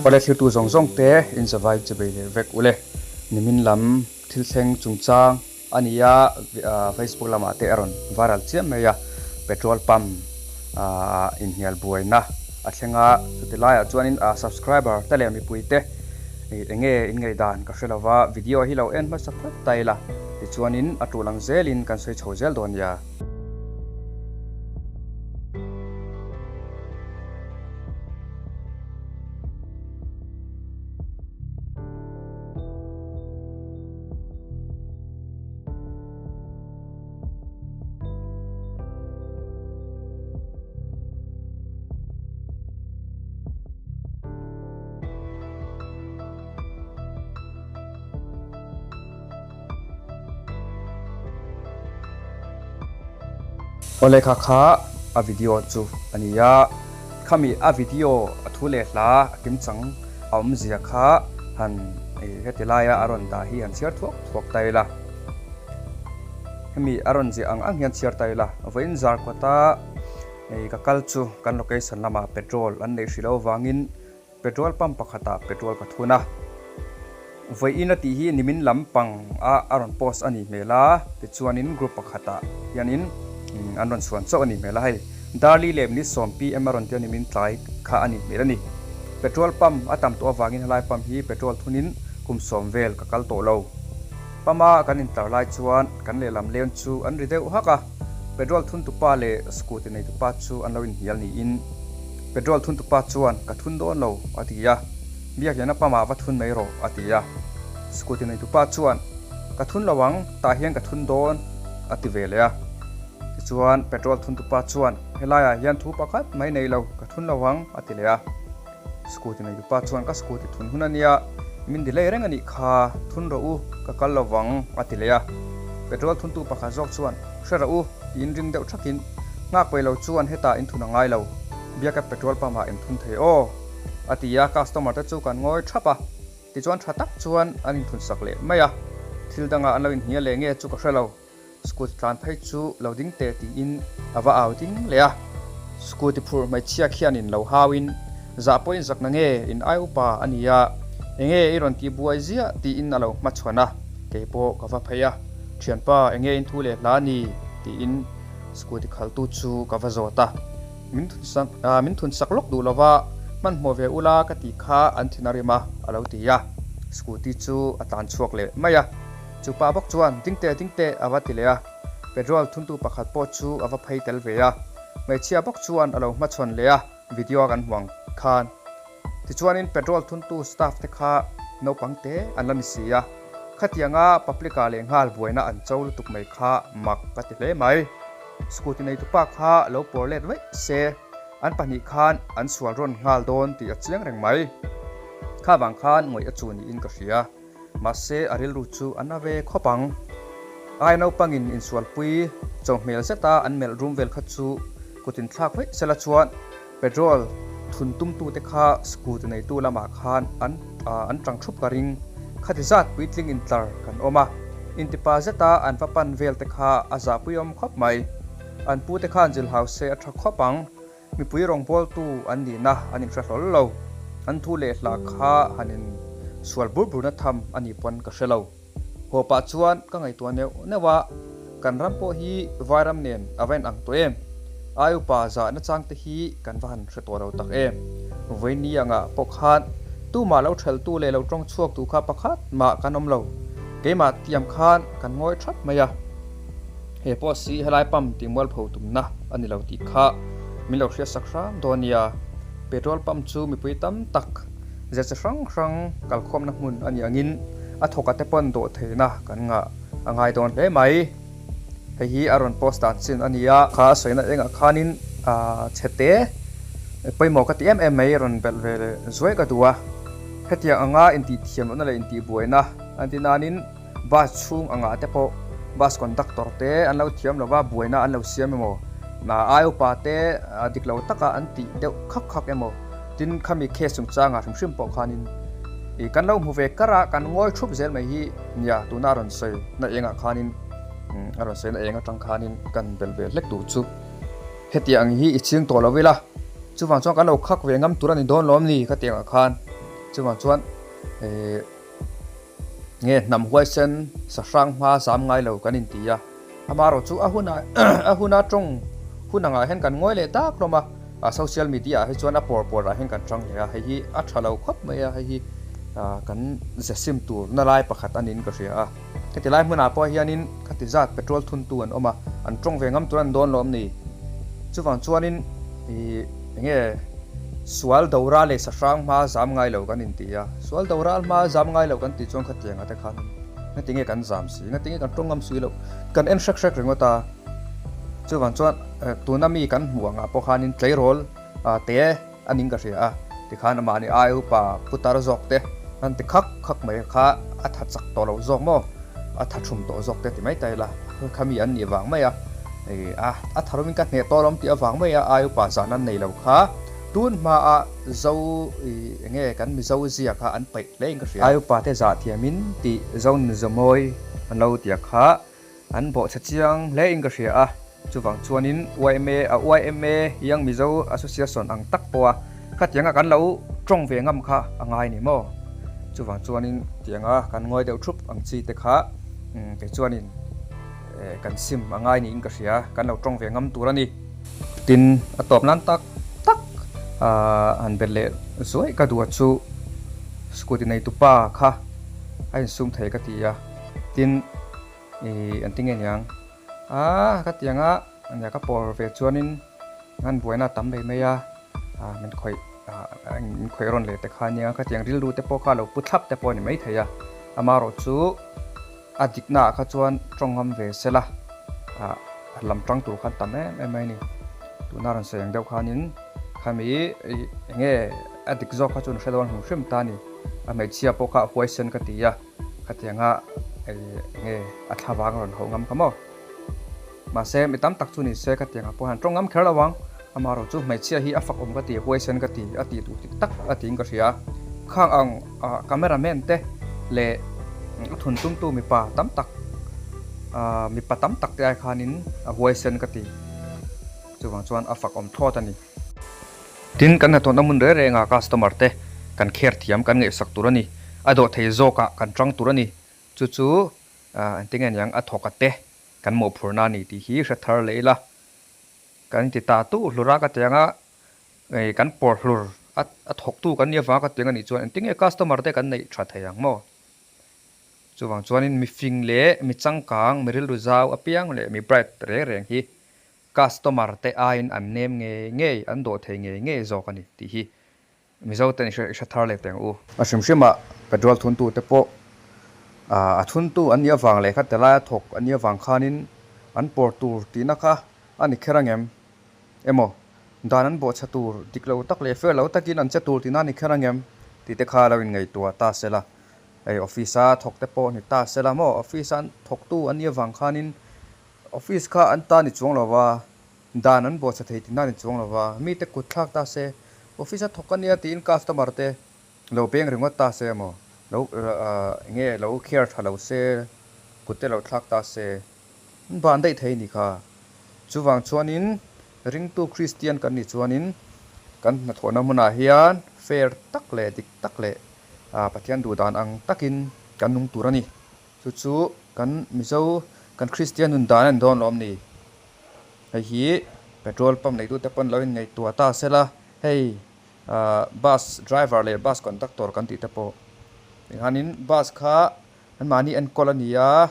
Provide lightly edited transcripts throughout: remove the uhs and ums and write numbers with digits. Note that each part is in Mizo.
Awle thiltu zawng zawng te in zavai che bei leh vek ule. Nimin lam thil thleng chungchang a ni a, Facebook lamah te a rawn viral chiam mai a, petrol pump ah inhnial buaina a thleng a, chuti laiah chuanin subscriber te leh mipui te eng nge in ngaihdan ka hre lova, video hi lo en hmasa phawt ta ila, tichuanin a tul ang zelin kan sawi chho zel dawn nia. Awle kha kha a video chu a ni a, khami a video a thu leh hla a kimchang a awmzia kha han heti laia a rawn dah hi han chhiar thuak thuak ta ila. Hemi a rawn ziah ang ang hian chhiar ta ila, vawiin zar kawta ka kal chu kan location lamah petrol an neih hrih loh avangin Petrol pump pakhatah petrol ka thun a, vawiin a tih hi nimin lampang a a rawn post a nih hmel a, tichuanin group pakhatah hianin an rawn chhuan chauh a nih hmel a, hei Darli leh minute 10 pm a rawn tia nimin tlai kha a nih hmel a ni. Petrol pump a tam tawh avangin helai pump hi petrol thunin kum 10 vel ka kal tawh lo. Pump a kan intlar lai chuan kan lehlam leng chu an ri deuh hak a, petrol thuntupa leh scooty neitupa chu an lo inhnial niin. Petrol thuntupa chuan, Ka thun dawn lo, a ti a. Biakliana pamah va thun mai rawh, a ti a. Scooty neitupa chuan, Ka thun lo ang, tah hian ka thun dawn, a ti ve leh a. Tichuan, petrol thuntupa chuan, Helaiah hian thu pakhat mai nei lo, ka thun lo ang, a ti leh a. Scooty neitupa chuan, Ka scooty thun hun a nia, min delay reng a nih kha, thun rawh u, ka kal lo vang, a ti leh a. Petrol thuntu pakhat zawk chuan, Hre rawh u, tiin ring deuh thakin, Nghak pei lo chuan hetah in thun a ngai lo, Biaka petrol pump ah in thun thei aw, a ti a, customer te chu kan ngawi thap a, tichuan tha tak chuan an inthun sak leh mai a, thil dangah an lo inhnial leh nge chu ka hre lo, scooty tlan phei chu lo ding teh tiin a va au ding leh a, scooty phurh hmeichhia khianin lo hauin, Zah pawhin zakna nge in ai upa a nia, enge i rawn tih buai ziah tiin a lo hmachhawn a, keipawh ka va phei a. Thianpa, enge in thu leh hla ni? tiin scooty khaltu chu ka va zawt a. Min thunsak min thunsak lawk duh lova, hmanhmawh ve ula ka tih kha an thin a rim a, a lo ti a. Scooty chu a tlan chhuak leh mai a. Chupa bawk chuan, Ding teh, ding teh, a va ti leh a. Petrol thuntu pakhat pawh chu a va phei tel ve a. Hmeichhia bawk chuan a lo hmachhawn leh a, video a kan hmuang khan. Tichuanin petrol thuntu staff te kha naupang te an la ni si a, khatianga public ah leh nghal buaina an cho lutuk mai kha mak ka ti hle mai. Scooty neitupa kha lo pawr let vaih se, an pahnih khan an sual rawn nghal dawn tih a chiang reng mai. Kha vang khan ngawih a chu niin ka hria. Mahse a rilru chu a na ve khawp ang. Ai naupangin insualpui cho hmel zeta an melh rum vel kha chu kut inthlak vaih sela chuan Petrol thun tumtute kha scooty neitu lamah khan an an tang thup ka ring. Khati zat puitling intlar kan awm a, intipa zeta an va pan vel te kha a zahpuiawm khawp mai. An pute khan zilhau se a tha khawp ang. Mipui rawngbawltu an nihna an inhre hlawl lo. An thu leh hla kha han in sual bur burna tham a nih pawn ka hre lo. Haw pah chuan ka ngaihtuah neuh neuh a, kan ram pawh hi Vairam nen a va inang tawh em? Ai upa zahna chang te hi kan va han hre tawh lo tak em? Vawiini angah pawh khan tumah lo theltu leh lo tawng chhuaktu kha pakhat mah kan awm lo. Keimah tiam khan kan ngawi thap mai a. He pawh si helai pump tih mualpho tumna a ni lo tih kha min lo hriatsak hram dawn nia. Petrol pump chu mipui tam tak ze chi hrang hrang kalkhawmna hmun a nih angin a thawka te pawn dawh theihna kan ngah a ngai dawn hle mai. Hei hi a rawn post dan chin a ni a. Kha a sawina engah khanin chhete pawimawh ka ti em em mai rawn belh ve leh zuai ka duh a. Hetiang anga intihthiam lohna leh intihbuaina an ti nanin Bus chhung angah te pawh bus conductor te an lo thiam lova buaina an lo siam emaw ai upa te dik lo taka an tih deuh khak khak emaw tin khami case chungchangah hrim hrim pawh khanin ih kan lo hmu ve kar a kan ngawi thup zel mai hi nia tuna a rawn sawi na engah khanin a rawn sawi na eng atang khanin kan bel ve hlek tur chu hetiang hi i ching tawh lo ila chuvang chuan kan lo khak ve ngam tur a ni dawn lawm ni khatiangah khan. Chuvang chuan eh nge hnam huaisen sahrang hma zam ngai lo kan inti a, amaherawhchu a hunah a huna tawng hun angah hian kan ngawi leh tak hlawm a, a social media ah hi chuan a pawr pawr ah hian kan tang leh a, hei hi a tha lo khawp mai a, hei hi ah kan ze sim tur na lai pakhat a niin ka hria a, heti lai hmunah pawh hianin khati zat petrol thuntu an awm a, an tawng ve ngam tur an dawn lawm ni? Chuvang chuanin ih enge sual dora leh sahrang hma zam ngai lo kan inti a, sual dora hma zam ngai lo kan tih chuan khatianga te khan ngatinge kan zam si, ngatinge kan tawng ngam si loh, kan en hrek hrek ringawt a. Chuvang chuan tuna mi kan hmuh angah pawh khanin tleirawl te a ning ka hria a, tikhan amahni ai upa putar zawk te an ti khak khak mai kha a tha chak tawh lo zawk maw, a tha thum tawh zawk te ti mai ta ila, khami an nih vang mai a, a a tha rawmin ka hneh tawh lawm tih avang mai a ai upa zan an nei lo kha tun hmaa zo eng nge kan Mizo zia kha an paih hle in ka hria. Ai upa te zah thiamin tih zo Mizomawi an lo tia kha. An bawhchhe chiang hle in ka hria a, chuvang chuanin yma a yma Young Mizo Association ang tak pawha khatianga kan lo tawng ve ngam kha a ngai ni maw? Chuvang chuanin tianga kan ngawi deuh thup ang chi te kha kei chuanin kan sim a ngai niin ka hria, kan lo tawng ve ngam tur a ni. Tin, a tawp nan tak tak han bet leh zuaih ka duh a chu scooty neitupa kha a insum thei ka ti a. Tin, ih an ti nge niang? Aaa ka ti ang a, nia ka pawr ve chuanin an buaina a tam mai mai a, ah min khawih ah min khawih rawn leh te kha ania ka ti ang rilru te pawh kha a lo pu thlap te pawh a ni maithei a, amaherawh chu a dikna ah kha chuan tawng ngam ve sela ah a lam tang tur khan tam em em mai a ni. Tuna rawn sawi ang deuh khanin khami ih eng nge a dik zawk kha chu an hre dawn hrim hrim ta a ni, a hmeichhia pawh kha a huaisen ka ti a. Khatianga enge a thlavang rawn hauh ngam kha maw? Mahse mi tam tak chu ni se khatianga pawh hian tawng ngam kher lo ang. Amaherawh chu hmeichhia hi a fak awm ka ti, huaisen ka ti, a tih duh dik tak a tiin ka hria. Khang ang camera man te leh a thun tumtu mipa tam tak mipa tam tak te ai khanin a huaisen ka ti. Chuvang chuan a fak awm thlawt a ni. Tin, kan hnathawhna hmun reng rengah customer te kan care thiam, kan ngaihsak tur a ni. A dawh thei zawkah kan tang tur a ni. Chu chu engtin nge niang a thawk a te kan mawhphurhna a ni tih hi hre thar leh ila. Kan ti ta tu hlur a ka ti ang a, kan pawr hlur a thawktu kan nih avanga ka ti ang a nih chuan engtin nge customer te kan neih tha thei ang maw? Chuvang chuanin mi fing leh mi changkang, mi rilru zau apiang leh mi bright reng reng hi Customer te aiin an nem ngei ngei, an dawh thei ngei ngei zawk a ni tih hi Mizo ten i hre thar leh teng u. A hrim hrimah petrol thuntu te pawh a thuntu an nih avang leh kha telaia thawk an nih avang khanin an pawr tur tihna kha a ni kher angem? Emaw dan an bawhchhe tur dik lo tak leh fair lo takin an che tur tihna a ni kher angem? Tih te kha lo inngaihtuah ta se la. Hei office a thawk te pawh ni ta se la maw office a thawktu an nih avang khanin Office kha an ta ni chuang lo va, dan an buatsa thei tihna ni chuang lo va, mite kut thlak ta se, office a thawk a nia tiin customer te lo beng ringawt ta se emaw, lo enge lo care tha lo se, kut te lo thlak ta se, an ban daih thei ni kha. Chuvang chuanin ringtu Kristian kan nih chuanin kan hnathawhna hmunah hian fair tak leh dik tak leh Pathian duhdan ang takin kan nung tur a ni. Chu chu kan Mizo, kan Kristian nun dan a ni dawn lawm ni? Hei hi petrol pump neitute pawn lo inngaihtuah ta se la, hei bus driver leh bus conductor kan tih te pawh enghanin bus kha anmahni enkawl a ni a,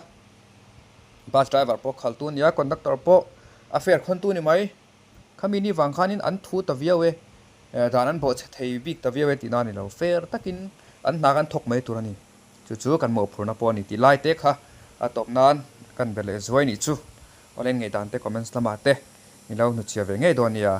bus driver pawh khaltu a ni a, conductor pawh a fare khawntu a ni mai. Khami ni vang khanin an thu ta viau e, dan an bawhchhe thei bik ta viau e tihna a ni lo, fair takin an hna khan thawk mai tur a ni. Chu chu kan mawhphurhna pawh a ni tih lai te kha a tawp nan kan be leh zuai nih chu. Awle in ngaihdan te comments lamah te min lo hnuchhia ve ngei dawn nia.